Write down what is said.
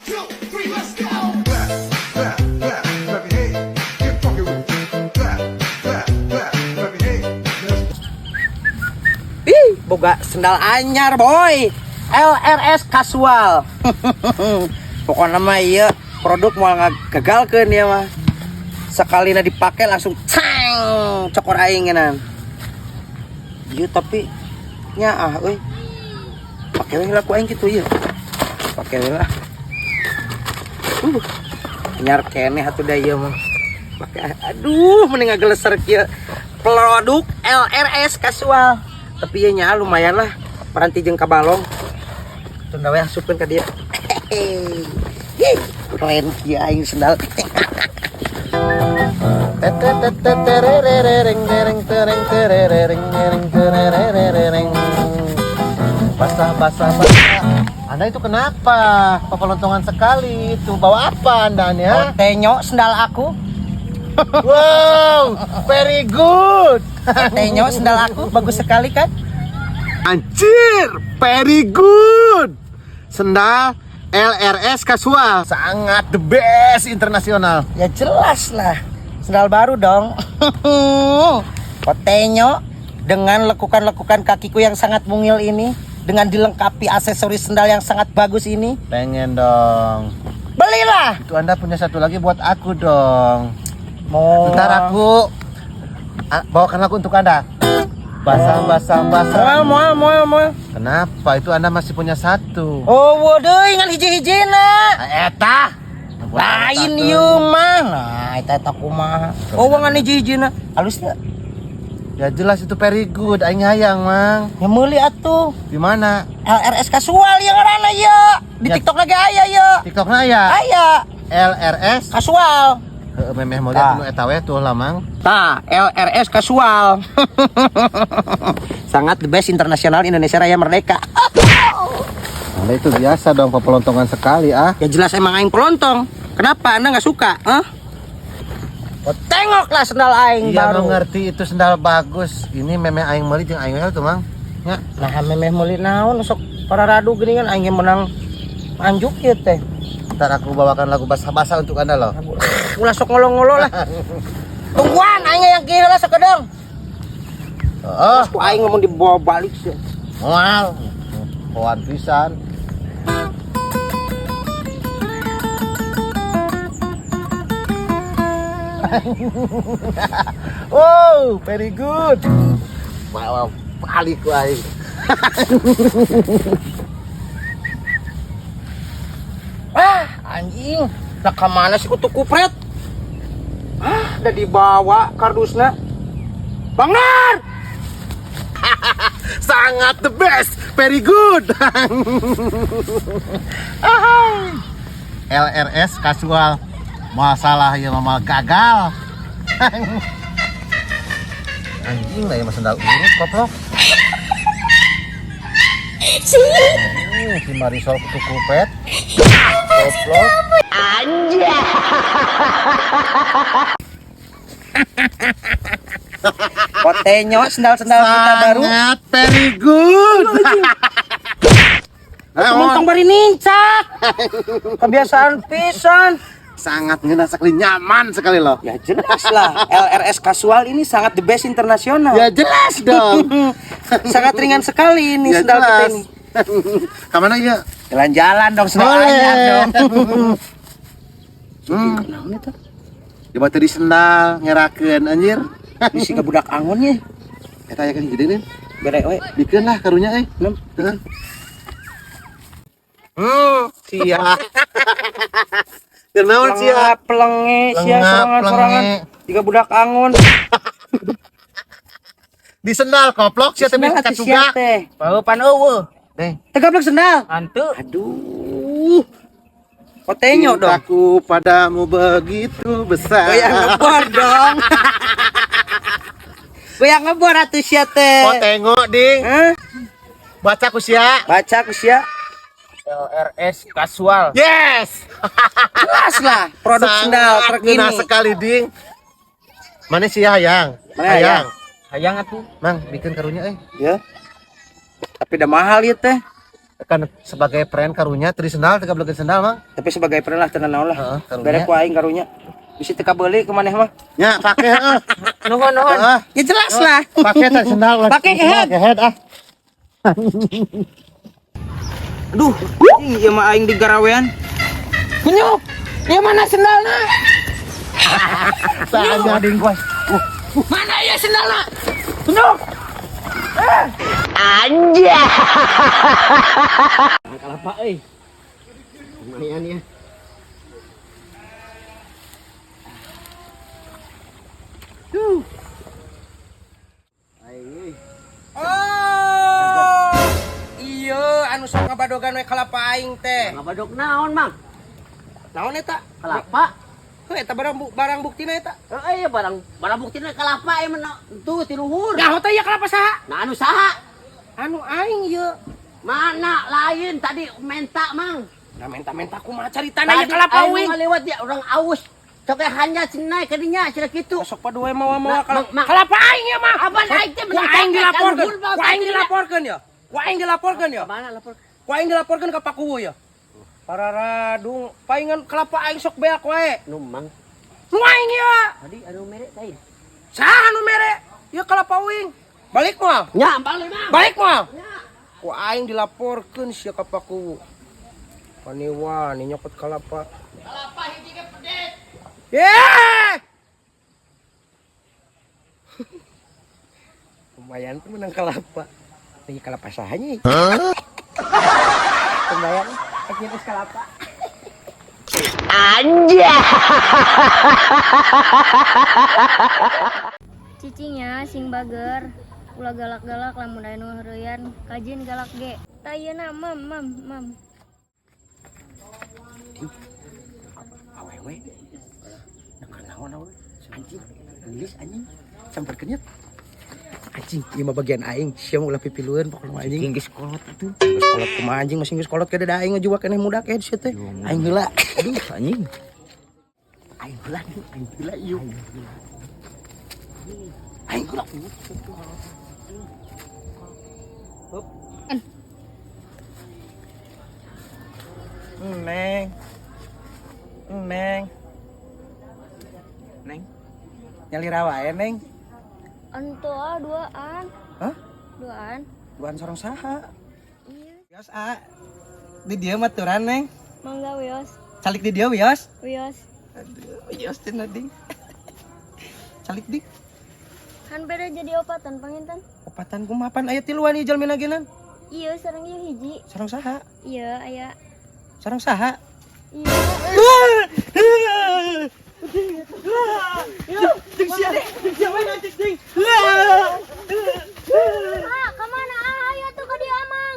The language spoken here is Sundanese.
Two, three, let's go. Clap, clap, clap, clap your hands. Get funky with it. Clap, clap, clap, clap your hands. Let's Ih, boga sendal anyar, boy. LRS kasual. Pokoknya mah iya produk mau gagalkeun ya mah. Sekali dipakai langsung cang cokor aing ngeunaan. Iya, tapi nya ah euy. Pake we lah ku aing kitu ieu. Pake we lah. Anyar keneh atuh da ieu mah. Pake, aduh, mending ngageleser kieu. Produk LRS kasual. Tapi ya nya lumayan lah. Paranti jeung kabalong. Tunda we asupkeun ka dieu. Yeay, keren kieu aing sendal. Tererereng, tereng, terereng, tereng, tererereng. Basah, basah, basah. Anda itu kenapa? Pepelontongan sekali itu. Bawa apa Anda ya? Tenyo sendal aku. Wow, very good. Tenyo sendal aku bagus sekali kan? Anjir, very good. Sendal LRS kasual. Sangat the best internasional. Ya jelas lah. Sendal baru dong. Kotenyo dengan lekukan-lekukan kakiku yang sangat mungil ini, dengan dilengkapi aksesoris sendal yang sangat bagus ini. Pengen dong. Belilah. Itu Anda punya satu lagi buat aku dong. Mau. Ntar aku bawakan lagu untuk Anda. Basah, basah, basah. Moal, moal, moal, moal. Kenapa? Itu Anda masih punya satu. Oh, waduh, ngan hiji-hijina. Ah, eta. Lain ieu mah. Nah, eta eta kumaha. Oh, ngan hiji-hijina. Halus teu? Ya jelas itu very good. Aing hayang, Mang. Ya meuli atuh. Di mana? LRS kasual ya ngaranna ieu. Di Ya. TikTok lagi aya ieu. TikTokna ya? Aya. LRS. Kasual. Heeh, memeh mau Tah. lihat nu eta we tuh lah, Mang. Tah, LRS kasual. Sangat the best internasional Indonesia Raya Merdeka. Anda itu biasa dong pepelontongan sekali ah. Ya jelas emang aing pelontong. Kenapa Anda nggak suka? Hah? Oh, tengoklah sendal aing Iya baru. Mengerti itu sendal bagus. Ini memeh aing meuli jeung aing we tuh, Mang. Ya. Nah, memeh meuli naon sok para radu geuningan aing ge menang anjuk ieu teh. Ntar aku bawakan lagu basah-basah untuk Anda loh. Ulah sok ngolo-ngolo lah. Tungguan aing yang kira lah sakedeng. Oh, Ku aing ngomong dibawa balik sih. Moal. Bawaan pisan. Wow, very good. Wow, balik ku aing. Ah, anjing. Nah, kemana sih kutu kupret? Ah, udah dibawa kardusna. Bang Nar! Sangat the best, very good. Ahai. LRS kasual. Masalah ya mama gagal. Anjing lah ya mas sendal urut koplok. Si Marisol kutu kupet. Koplok. Kotenyo sendal-sendal kita baru. Sangat very good. Montong bari nincak. Kebiasaan pisan. Sangat ngeunah sekali, nyaman sekali loh. Ya jelas lah, LRS kasual ini sangat the best internasional. Ya jelas dong. Sangat ringan sekali ini Ya sendal kita jelas. ini. Kemana ya? Jalan-jalan dong, sendal Boleh. anyar dong. Hmm. Naon eta? Coba tadi sendal ngerakeun anjir. Bisi ka budak angonnya. Eta aya kan gede nih. Bere we. Bikeun lah karunya eh. Nem. Heeh. Sia. Kenaon sia? Pelenge sia Lengap, sorangan-sorangan. pelenge. Tiga budak angon. Di sendal koplok sia teh Sendal atuh sia kacugak. teh. Bau pan eueuh. Deh. Tegablek sendal. Hantu. Aduh. Kotenyo dong. Cintaku padamu begitu besar. Goyang ngebor dong. Goyang ngebor atuh sia teh. Oh tengok ding. Hah? Baca ku sia. Baca ku sia. LRS kasual. Yes. Jelas lah produk sendal Sangat terkini. ngeunah sekali ding. Mana sih hayang? Mana hayang? Hayang atuh. Mang, bikin karunya eh. Ya. Tapi udah mahal ya teh. Kan sebagai friend karunya teu sendal teu kabelekeun sendal, Mang. Tapi sebagai friend lah tenan naon lah. Heeh, karunya. Bere ku aing karunya. Bisi teu kabeuli ke maneh mah. Nya, pake heeh. Nuhun nuhun. Heeh. Ya jelas lah. Pake teh sendal lah. Pake kehead. Kehead ah. Aduh, ieu mah aing di garawean. Kunyuk. Ieu mana sendalna? Saja ding gua. Mana ieu sendalna? Kunyuk. Kelapa euy. Lumayan ya. Oh. Iya, anu sok ngabadogan we kalapa aing teh. Ngabadog naon, Mang? Naon eta? Kelapa. Heuh, eta barang buktina eta. Heeh, iya barang barang buktina kelapa ieu mah tuh ti luhur. Nyaho teh ieu kelapa saha? Nah anu saha? Anu aing ieu. Mana lain tadi menta, Mang. Nah menta-menta kumaha caritana ieu Tadi kelapa aing uing. ngaliwat dia orang aus. Sok hanya cenai ka dinya cenah kitu. Sok padua mawa-mawa Nah, kalapa. Mang, Mang. Kelapa aing ieu mah. Apaan aing teh Ku menang aing cakep, dilaporkeun. kan luhur, Ku aing tadi dilaporkeun ya. Ku aing dilaporkeun ya. Mana lapor? Ku aing dilaporkeun ka Pakuwu ya. Pararadung paingan kelapa aing sok beak wae. Nu Mang. Nu aing ieu. Tadi anu mere lain. Saha nu mere? Ieu kelapa uing. Balik moal. Nya, balik, Mang. Balik moal. Nya. Ku aing dilaporkeun sia ka Pakuwu. Wani-wani nyokot kelapa. Kelapa hiji ge pedet. Yeay! Lumayan tuh menang kelapa. Ini kelapa sahanya. Lumayan, akhirnya es kelapa. Cicingnya sing bager ulah galak-galak lamun aya nu heureuyan kajin galak ge. Tah ieuna mam mam mam. Awewe. Nah, naon awewe? Anjing, gelis anjing. Samperkeun nya. Anjing, ieu mah bagian aing. Sia mah ulah pipilueun pokona mah anjing. Geus kolot itu. Geus kolot kumaha anjing masih geus kolot kada da aing ngajual keneh muda ke sia teh. Aing heula. Aduh, anjing. Aing heula nih, aing heula ieu. Aing heula. Hup. Neng. Neng. Neng. Nyalira wae, Neng. Ento ah duaan. Hah? Duaan. Duaan sareng saha? Iya. Wios a. Di dieu maturan, Neng. Mangga wios. Calik di dieu wios. Wios. Aduh, wios cenah ding. Calik di. Kan beda jadi opatan panginten. Opatan kumaha pan aya tiluan ieu jalmina genan. Iya sareng ieu hiji. Sareng saha? Iya aya. Sareng saha? Iya. Jeung sia, jeung sia wae anjing ding. Ah, kemana? Ah, ayo tuh ke dia amang.